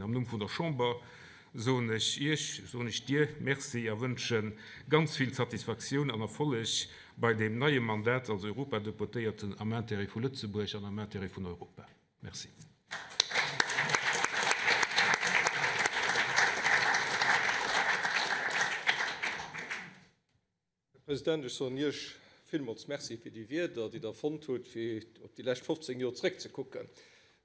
Am Numm vun der Chamber soen ech Iech, soen ech dir Merci a wënsche ganz vill Satisfaktioun an Erfolleg bei deem neie Mandat als Europadeputéierten am Intérêt vu Lëtzebuerg an am Intérêt vun Europa. Merci. Här President, ech soen Iech villmools Merci fir déi Wierder, déi Der fonnt hutt, fir op déi lescht 15 Joer zréckzekucken.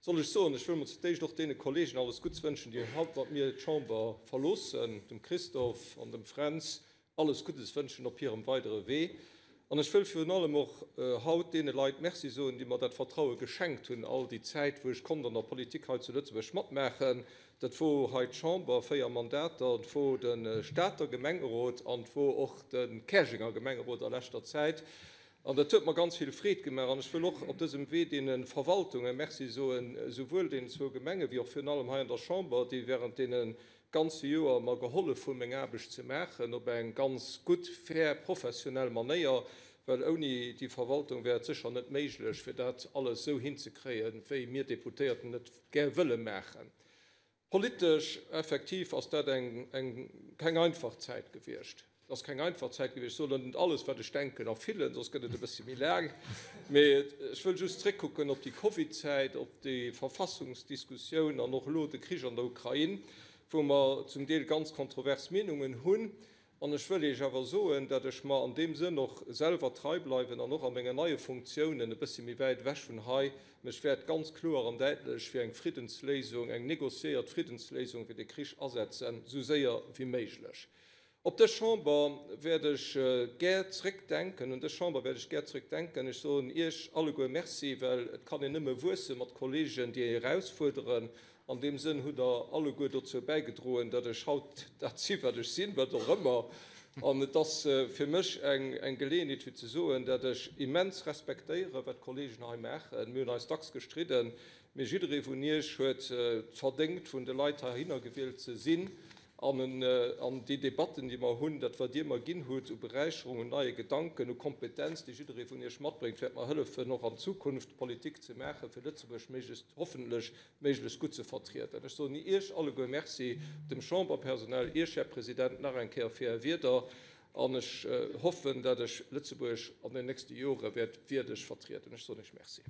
Soll ech soen, ech wëll mol zudéischt och deene Kollegen alles Gutts wënschen, déi haut mat mir d'Chamber verloossen, dem Christophe an dem Fränz alles Guddes wënschen op hirem weidere Wee. An ech wëll virun allem och haut deene Leit Merci soen, déi mer dat Vertraue geschenkt hunn all déi Zäit, wou ech konnt an der Politik hei zu Lëtzebuerg matmaachen. Dat wor hei d'Chamber, 4 Mandater, et wor de Stater Gemengerot an et wor och de Käerjenger Gemengerot a leschter Zäit. An dat huet mer ganz vill Freed gemaach. An ech wëll och op dësem Wee deene Verwaltunge Merci soen, esouwuel deenen zwou Gemenge wéi och virun allem hei an der Chamber, déi während deene ganze Joer mer gehollef hunn, meng Aarbecht ze maachen op eng ganz gutt, fair, professionell Manéier, well ouni déi Verwaltung wär et sécher net méiglech, fir dat alles esou hinzekréien, wéi mir Deputéierten et gär wëlle maachen. Politesch effektiv ass dat eng keng einfach Zäit gewiescht. Et ass keng einfach Zäit gewiescht. Ech soen elo net alles, wat ech denken a fillen, soss gëtt et e bëssi méi laang. Mee ech wëll just zréckkucken op déi Covid-Zäit, op déi Verfassungsdiskussioun an och elo de Krich an der Ukrain, wou mer zum Deel ganz kontrovers Meenungen hunn. An ech wëll Iech awer soen, datt ech mer an deem Sënn och selwer trei bleiwen an och a mengen neie Funktiounen, e bëssi méi wäit ewech vun hei, mech wäert ganz kloer an däitlech fir eng Friddensléisung, eng négociéiert Friddensléisung fir de Krich asetzen, esou séier wéi méiglech. Op dës Chamber wäert ech gär zréckdenken, un dës Chamber wäert ech gär zréckdenken. Ech soen Iech alleguer Merci, well et kann een nëmme wuesse mat Kollegen, déi ee erausfuerderen An deem Sënn hutt Der alleguer dozou bäigedroen, datt ech haut dat si wat ech sinn, wat och ëmmer. An et ass fir mech eng Geleeënheet fir ze soen, datt ech immens respektéieren, wat d'Kollegen hei maachen. Mir hunn eis dacks gestridden, mee jidderee vun Iech huet verdéngt, vun de Leit heihinner gewielt ze sinn. An déi Debatten, déi mer hunn, dat wat Dir mer ginn hutt u Beräicherung, un neie Gedanken, u Kompetenz, déi jidderee vun Iech matbréngt, wäert mer hëllefen, och an Zukunft Politik ze maachen, fir Lëtzebuerg méiglechst, hoffentlech méiglechst gutt ze vertrieden. Ech soen Iech alleguer Merci, dem Chamberpersonal, Iech, Här President, nach eng Kéier fir Är Wierder, an ech hoffen, datt ech Lëtzebuerg an den nächste Jore wäert wierdeg vertrieden. Ech soen Iech Merci.